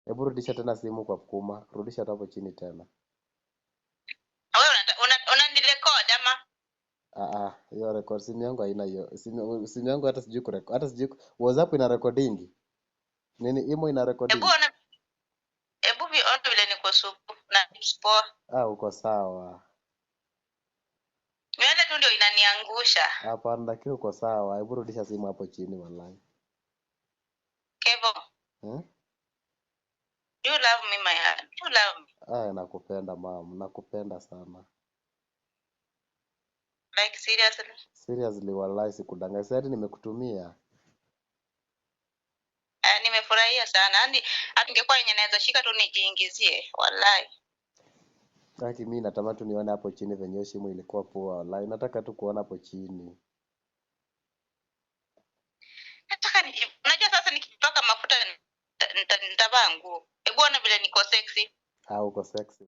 Hebu rudisha tena simu kwa kuma, rudisha tu hapo chini tena. Wewe unanirecord ama? Ah ah, hiyo record simu yangu haina hiyo. Simu yangu hata sijui kurekodi, hata sijui WhatsApp ina recording. Nini imo ina Hebu recording? ona, hebu ona vile niko supu na lips poa. Ah, uko sawa. Nywele tu ndio inaniangusha. Hapana, lakini uko sawa. Hebu rudisha simu hapo chini wallahi. Kevo, Eh? you love me my heart. You love me. Ah, nakupenda mam, nakupenda sana. Like seriously. Seriously wallahi sikudanganya. Si hadi nimekutumia. Nimefurahia sana. Yaani hata ingekuwa yenye naweza shika tu nijiingizie. Wallahi. Haki mimi natamani tu nione hapo chini venye hiyo simu ilikuwa poa wallahi. Nataka tu kuona hapo chini. Nataka unajua sasa nikijipaka mafuta nitavaa nguo. Hebu ona vile niko sexy. Ah, uko sexy.